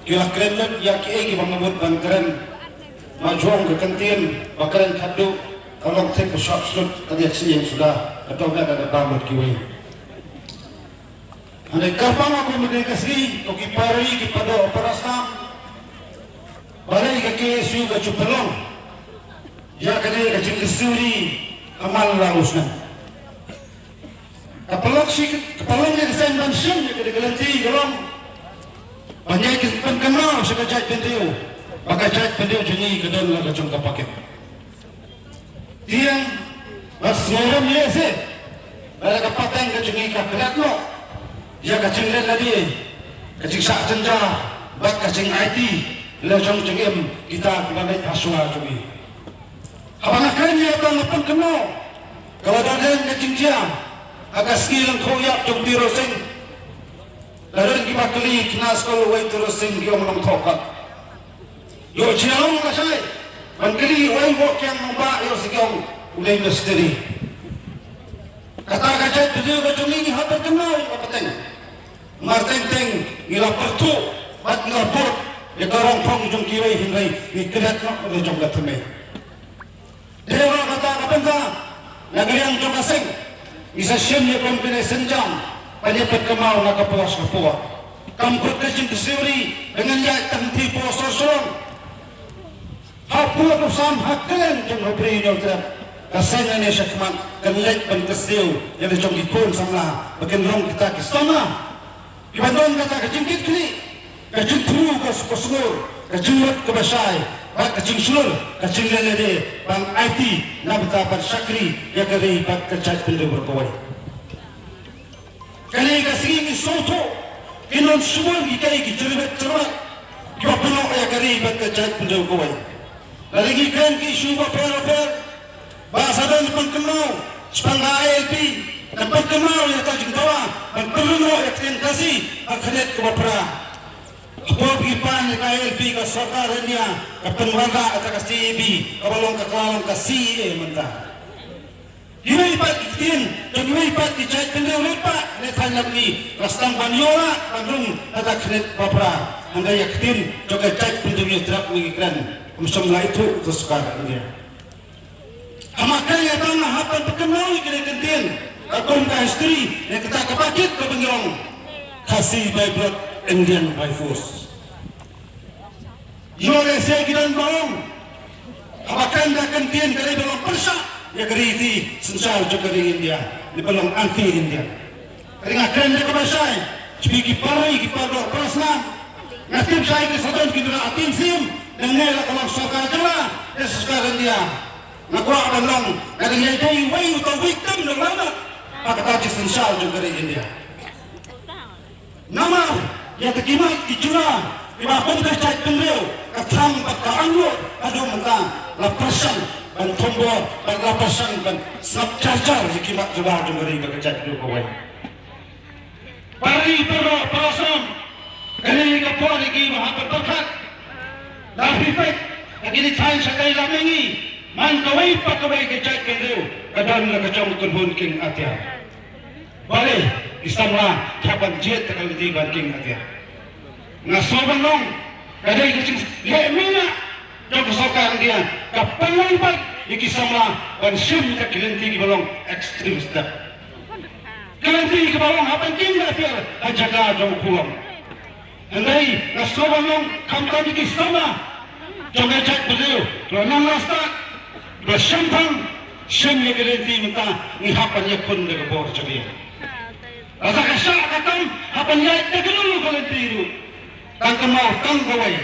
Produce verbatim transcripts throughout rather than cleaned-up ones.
Ki la kren lut ïa kiei kiba nga mut ban kren. Ba jong ka kyntien ba kren khatduh ka long thik ba sharp shrut ka diak sha ïing suda ka dong da ka bam lut kiwei. Hynrei kyrpang ko mynta ka sngi ko ki para ri ki para doh para snam. Balei ka K S U ka ju pynlong ïa kane ka jingkyrsiew ri ha man la u snem. Ka pynlong shi ka pynlong ïa ka seng ban shim ïa ka dei ka lynti ka long ban ïai ka pynkynmaw sha ka jaitbynriew ba ka jaitbynriew jong ngi ka don la ka jong ka paket. Tieng ba sngewrem ïa se ba la ka pateng ka jong ngi ka klet noh ïa ka jinglen lade, ka jingshah jynjar bad ka jingaiti la jong jingim kita kiba leit ha shuwa jong ngi. Haba nga kren ïa kata nga pynkynmaw ka la don ka jingjia ha ka sngi lyngkhuh ïap jong Tiro Sing. La don kiba kylli kine skul uwei Tiro Sing ki ong nongthoh kat. Ïoh jia long lashai ban kylli uwei u kiang nongbah ïoh sa ki ong u dei mistri. Kata ka jaitbynriew ka jong ngi ngi hap ban kynmaw ïa ka pateng. Mar teng teng ngi la pyrthuh bad ngi la bud ïa ka rong phong jong kiwei hynrei ngi klet noh ïa jong ka thymmei. Dei ruh kata ka bynta na ka liang jong ka seng ngi sa shim ïa ka combination jam ban ïa pynkynmaw na ka por sha ka por. Kam kut ka jingkyrsiew ri ba ngan ïaid tang hynrei por sor sor. Ha pud u sam ha kylleng jong ka Bri Hynñiewtrep ka seng lane shakhmat kan leit ban kyrsiew ïa la jong ki khun samla ba kin long kita ki samla. Kiba don kata ka jingkitkhlieh, ka jingthmu ka s- ka sngur, ka jingmut kaba shai bad ka jingshlur, ka jingleh lade ban aiti na bynta ban shakri ïa ka ri bad ka jaitbynriew baroh kawei. Kane ka sngi ngi sngewthuh ki nongshun ki kaei ki jingrbet jingrbet kiba pynlong ïa ka ri bad ka jaitbynriew kawei. Lada ngi kren ki issue bapher bapher ba sa don pynkynmaw shaphang ka I L P, ka pynkynmaw ïa ka jingdawa ban pynlong ïa ka ktien Khasi ha ka khyrnit kaba phra. Hapoh ki pan ïa ka I L P ka sorkar India ka pynwanrah ïa ka C A B kaba long ka kylla long ka C A A mynta. Kiwei pat ki ktien jong kiwei pat ki jaitbynriew rit pat ne than lap ngi la sdang ban ïoh ban rung ha ka khyrnit bapra. Hynrei ïa ktien jong ka jaitbynriew ïa trap ngi kren kum shym la ithuh ka sorkar India. Hama kane ka tang hap ban pynkynmaw ïa kane ka ktien ka kum ka history ne kata ka bakit ka bynrong Khasi by blood, Indian by force. Ïoh lehse ki don ba ong haba kren da ka ktien ka dei ba long pyrshah ïa ka riti synshar jong ka ri India, ne ba long anti India. Ka dei nga kren da kaba shai, sha phi ki para ri ki para doh para snam. Nga tip shai ki sa don ki dura atim sim, nangne la ka long sorkar jylla, ka sorkar India. Nga kwah ban long, nga dang ïai dei uwei uta u victim da lama ha kata ka jingsynshar jong ka ri India. Namar ïa ka ki mat ki jura kiba kum ka jaitbynriew ka thang bad ka angnud haduh mynta la pyrshang ban thombor bad la pyrshang ban sngap jar jar ïa ki mat jura jong ka ri bad ka jaitbynriew kawei. Para ri para doh para snam, kane ka por ïa ki ba hap ban pyrkhat. Lada phi peit ha kine ki thaiñ shatai lada ngi man kawei pa kawei ka jaitbynriew ka don la ka jong ka kynhun kieng atiar. Balei ki samla ki hap ban jied da ka lynti ban kieng atiar? Nga sngew ban long ka dei ka jingleh mihnah jong ka sorkar India ka pynlong pat ïa ki samla ban shim ïa ki lynti kiba long extreme step. Ki lynti kiba long hap ban kieng atiar ha jaka jong u khulom. Hynrei nga sngew ban long khamtam ïa ki samla jong ka jaitbynriew kiba nang la stad kiba shemphang shim ïa ka lynti mynta ngi hap ban ïakhun da ka bor jong ngi. Lada ka shah ka tam hap ban ïaid da kano kano ka lynti ruh. Tang kynmaw tang kawei.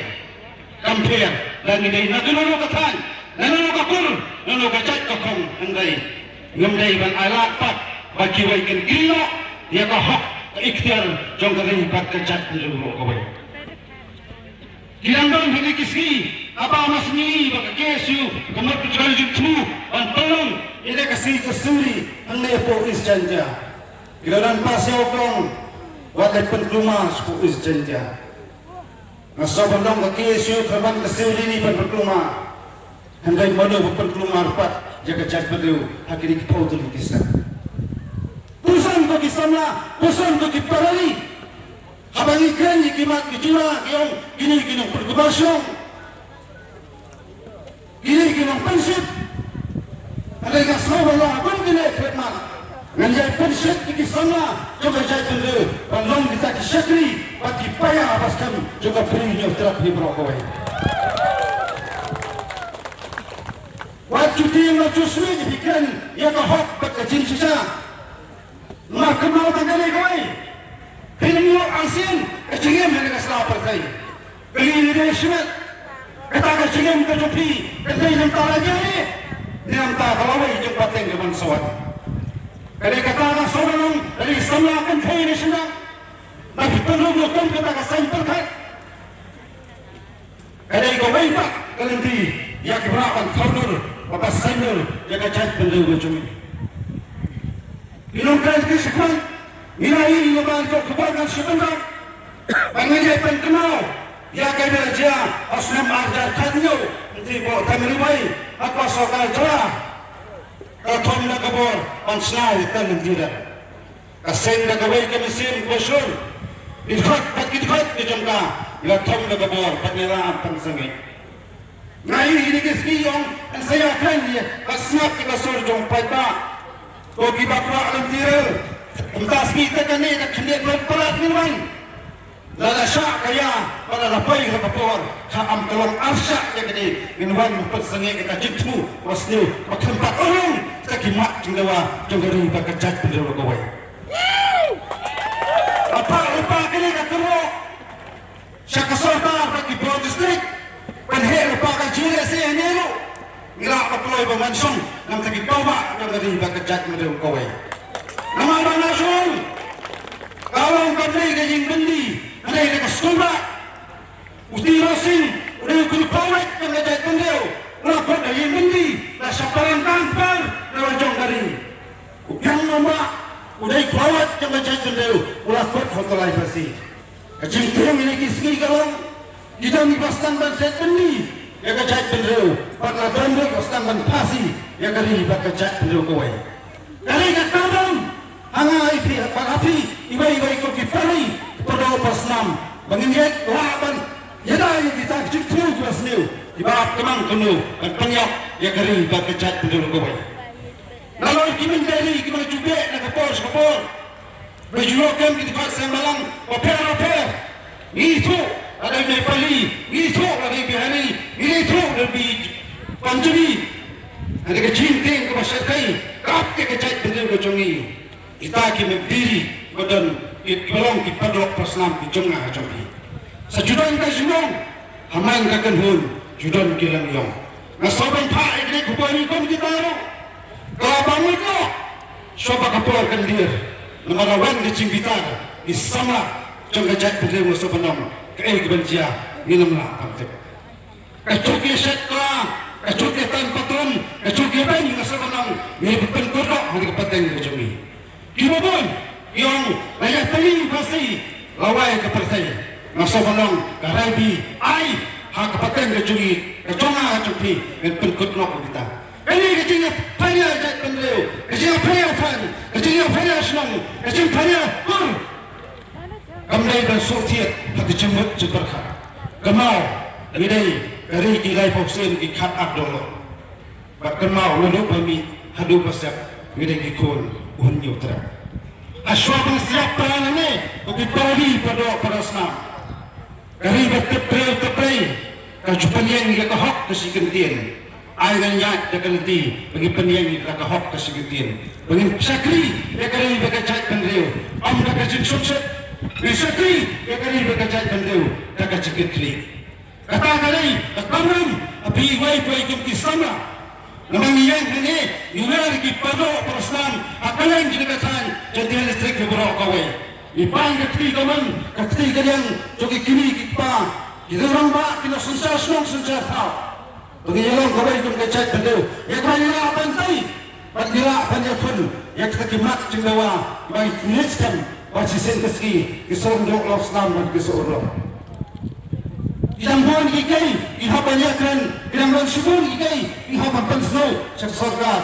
Kam pher lada ngi dei na kano kano ka thaiñ, na kano ka kur, na kano ka jait ka khong, hynrei ngim dei ban ailad pat ba kiwei kin kynnoh ïa ka hok ka iktiar jong ka ri bad ka jait baroh kawei. Ki dang don ha kine ki sngi, haba ma sngi ba ka K S U ka mut ka jingthmu ban pynlong ïa ka sngi ka suri hangne hapoh East Jaintia. Ki la dang pass ïa u klong wat leit pynkulmar shapoh East Jaintia. Nga sngew ban long ka K S U ka ban ka suri ni ban pynkulmar. Hynrei mano ba pynkulmar pat ïa ka jaitbynriew ha kine ki phew tylli ki snem? Pynsan ko ki samla, pynsan ko ki para ri. Haba ngi kren ïa ki mat ki jura ki ong kine ki nongpynkup shnong, kine ki nongpynshit. Hynrei nga sngew ba la ha kum kine ki mat ngan ïai pynshit ïa ki samla jong ka jaitbynriew ban long kita ki shakri bad ki paia ba skhem jong ka Bri Hynñiewtrep hi baroh kawei. Wat ju tieng, wat ju sngewbha ïa ka hok bad ka jingshisha. Namar kynmaw tang kane kawei. Phin ïoh arsien ka jingim ha ka sla pyrthei. Kali ne dei shimet. Kata ka jingim ka jong phi ka dei namar la jai. Ne namar ka lawei jong pateng ka ban sawat. Ka dei kata ka sawat nong, ka dei samla kynthei ne shynrang. Ba ki pynrung kum kata ka saiñ pyrkhat. Ka dei kawei pat ka lynti ïa ki briew ban thaw dur bad ban saiñdur ïa ka jaitbynriew ka jong ngi. Ki nongkren ki shakmat, ngi la ïohi ïa ka ban jop khubor ngan shu pynrap. Ba ngi ïai pynkynmaw ïa ka dei jia ha u snem ar hajar khathynñiew, lynti Bah Them Riwai, ha ka sorkar jylla. Ka thom da ka bor ban shna ïa ka lynti da. Ka seng da kawei ka mynsiem kaba shur. Ki dkhot bad ki dkhot ki jong ka, la thom da ka bor bad la am pynsangeh. Nga ïohi kine ki sngi ong yn sa ïa kren ïa ka sngap ïa ka sur jong paidbah. Ko kiba kwah lynti rel. Mynta sngi te kane da khyndiat bad palat ngin wan. Lada shah ka ïa bad lada poi ha ka por, ka am ka long arshah ïa kane. Ngin wan pynsangeh ïa ka jingthmu ba sniew ba khlem pat urlong kita ki mat jingdawa jong ka ri bad ka jaitbynriew kawei. Lypa lypa kane ka kynroh sha ka sorkar bad ki bor district. Pynheh lypa ka jingïaseng ïa ne ruh. Ngi lah ba kloi ba ngan shong namar ki paidbah jong ka ri bad ka jaitbynriew kawei. Namar ba nga shong ka long ka dei ka ïing byndi, ka dei ka skulbah. U T. Rosing u dei u khynnah palat jong ka jaitbynriew, u la khot ka ïing byndi na shapoh rangkang par na la jong ka ri. U Biang Mambah u dei palat jong ka jaitbynriew, u la khot ha u Trai Khasi. Ka jingthiang ïa kine ki sngi ka long, ki don kiba sdang ban set byndi ïa ka jaitbynriew, bad la don ruh kiba sdang ban phasi ïa ka ri bad ka jaitbynriew kawei. Ka dei ka kyrdan ha nga ïa phi bad ha phi, iwei iwei ko ki para ri, ki para doh para snam, ba ngin ïa lah ban ïada ïa kita ki jingthmu kiba sniew, kiba ap ka mang kano ban pynïap ïa ka ri bad ka jaitbynriew kawei. Nalor ki mynder ri kiba ju beh na ka por sha ka por. Ba ju ïoh kem ki dkhot seng balang bapher bapher. Ngi ithuh lada dei Nepali, ngi ithuh lada dei Bihari, ngi ithuh lada dei Punjabi. Hynrei ka jingtieng kaba shyrkhei ka ap ïa ka jaitbynriew ka jong ngi. Kita ki mynder ri ba don, kiba long ki para doh para snam ki jong nga ha jong phi. Sa ju don ka jinglong ha man ka kynhun, ju don ki langïong. Nga sngewbha ban phah ïa kine ki khubor kum kita ruh. Ka la bam mut noh shuwa ba ka por kan dier. Namar la wan ka jingbitar, ki samla jong ka jaitbynriew, nga sngewbha ban ong kaei kaban jia ngim lah ban tip. Ka juk ïa shet kla, ka juk ïa tan patrum, ka juk ïa beiñ, nga sngewbha ban ong ngi pynkut noh ha ka pateng ka jong ngi. Kiba bun ki ong la ïatylli u Khasi lawei ka pyrthei. Nga sngewbha ban ong ka raibi ai ha ka pateng ka jong ngi, ka jong nga, ka jong phi, ngin pynkut noh ïa kita. Kane ka jingïapharia jaitbynriew, ka jingïapharia thaiñ, ka jingïapharia shnong, ka jingpharia kur. Kam dei ban shu thied ha ka jingmut jingpyrkhat. Kynmaw, ngi dei ka ri ki laiphew sien ki khatar dolop. Bad kynmaw, naduh ba mih haduh ba sep, ngi dei ki khun u Hynñiewtrep. Hashwa ban siap para lane, ko ki para ri, para doh, para snam. Ka ri ba tip briew tip briew, ka ju pynïeng ïa ka hok ka shi kyntien. Ai ngan ïaid da ka lynti ba ngin pynïeng ïa ka hok ka shi kyntien, ba ngin shakri ïa ka ri bad ka jaitbynriew. Ym da ka jingsngewsih, ngin shakri ïa ka ri bad ka jaitbynriew da ka jingkitkhlieh. Kata ka dei ka kamram ha phi iwei pa iwei kum ki samla. Namar ngi ïeng hangne, ngi wer ki para doh para snam ha kylleng jong ka thaiñ Jaintia District hi baroh kawei. Ngi pan ka kti kamon, ka kti kadiang jong ki kmie ki kpa, ki rangbah, ki nongsynshar shnong synshar thaw. Ba ngin ïalong kawei kum ka jaitbynriew, ïa kaba ngi lah ban tei bad ngi lah ban ïakhun ïa kita ki mat jingdawa ba ngi ngeit skhem ba shisien ka sngi ki shu ïoh lor snam bad ki shu ïoh lor. Ki dang bun kiei kiei ki hap ban ïakren, ki dang don shibun kiei kiei ki hap ban pynsngew sha ka sorkar.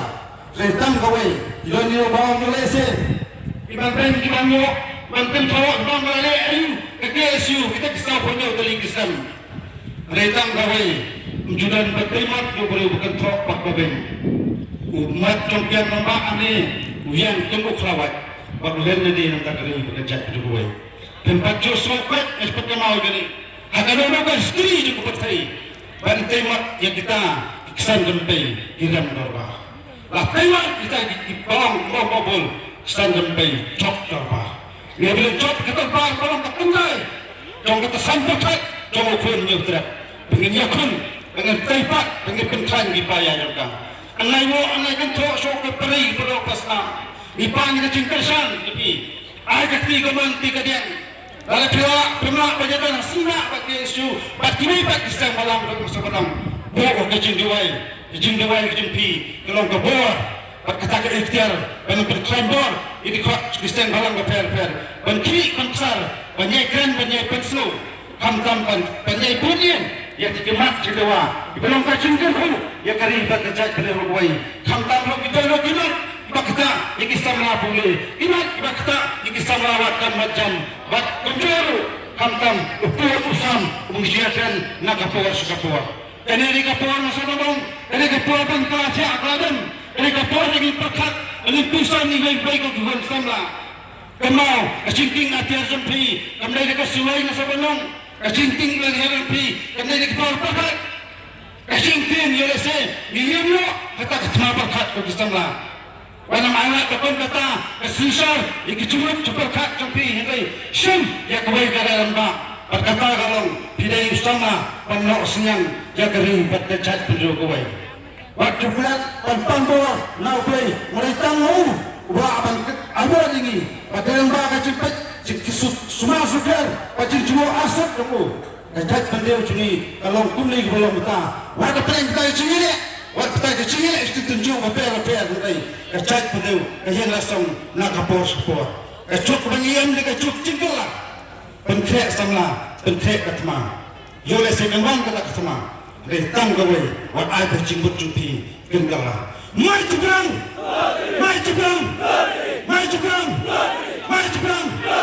Hynrei tang kawei, ki don ïa u ba ong ïa lehse, ki ban beiñ, ki ban ïoh ban kynthoh, ki ban ba la leh aïu. Ka K S U kita ki saw phew hynñiew tylli ki snem. Hynrei tang kawei, ym ju don ba tei mat ïa u briew ba kynthoh bad ba beiñ. U mat jong phi nongbah ne u ïeng kum u khlawait bad u len lade na ka ri bad ka jaitbynriew kawei. Phin pat ju sngewkwah, eh, pat ka maw kane. Ha kano kano ka history jong ka pyrthei ban tei mat ïa kita ki ksan rympei ki rem dorbar. La tei mat kita ki, ki pynlong, pynlong babul, ksan rympei jop dorbar. Ngi ba la jop ka dorbar, pynlong ka tynrai jong kata san pyrkhat jong u khun Hynñiewtrep. Ba ngin ïakhun, ba ngin tei pat, ba ngin pynkhlaiñ ki paia jong ka. Ngan ai nguh, ngan ai kynthoh sha ka pari, pynlong ka snam. Ngi pan ka jingkyrshan ïa phi. Ai ka kti kamon kti kadiang. Lada phi lah, phi lah ba ïadon ha seng bad K S U bad kiwei pat ki seng balang ruh, seng balang. Buh ka jingduwai, ka jingduwai ka jong phi ka long ka bor bad kata ka ikhtiar ban pynkhlaiñ bor ïa ki khot ki seng balang bapher bapher, ban khmih ban ksar, ban ïai kren ban ïai pynsngew. Khamtam ban, ban ïai bun ïa, ïa ki khmat ki dawa, ki ba long ka jingkyrkhu ïa ka ri bad ka jaitbynriew kawei. Khamtam ruh ki don ruh ki mat kiba ktah ïa ki samla pule, ki mat kiba ktah ïa ki samla wad kam wad jam, bad kumjuh ruh khamtam u pud u sam u bym ju ïakren na ka por sha ka por. Kane ka dei ka por, nga sngewbha ban ong, kane ka dei ka por ban kla thiah kla dem, kane ka dei ka por ba ngin pyrkhat, ba ngin pynsan, ngin weng pei ko ki khun samla. Kynmaw, ka jingkieng atiar jong phi kam dei da ka siwai, nga sngewbha ban ong. Ka jingkieng atiar jong phi kam dei da ki bor pyrkhat. Ka jingkieng ïa lehse ngi ïeng noh, kata ka thma pyrkhat ko ki samla. Wat nym ai lad da kum kata ka synshar ïa ki jingmut jingpyrkhat jong phi, hynrei shim ïa kawei ka rem ba, bad kata ka long phi dei u samla ban noh synñiang ïa ka ri bad ka jaitbynriew kawei. Wat ju klet ban pan bor na U Blei, ma dei tang u ba ban ai bor ïa ngi. Bad dei lyngba ka jingpeit jong ki su-, sumar sukher bad jingjngoh arsut jong u, ka jaitbynriew jong ngi ka long kumne kaba long mynta. Wat da pynlong kita ki jingïaleh, wat kita ki jingïaleh sha ki tynjuh bapher bapher, hynrei ka jaitbynriew ka ïeng la song na ka por sha ka por. Ka juk ba ngi ïeng dei ka juk jingkylla. Pynkhreh samla, pynkhreh ka thma. Ïoh lehse kan wan kata ka thma, hynrei tang kawei, wat ai ba jingmut jong phi kin kylla. Mai Jaiñtia! Mai Jaiñtia! Mai Jaiñtia! Mai Jaiñtia!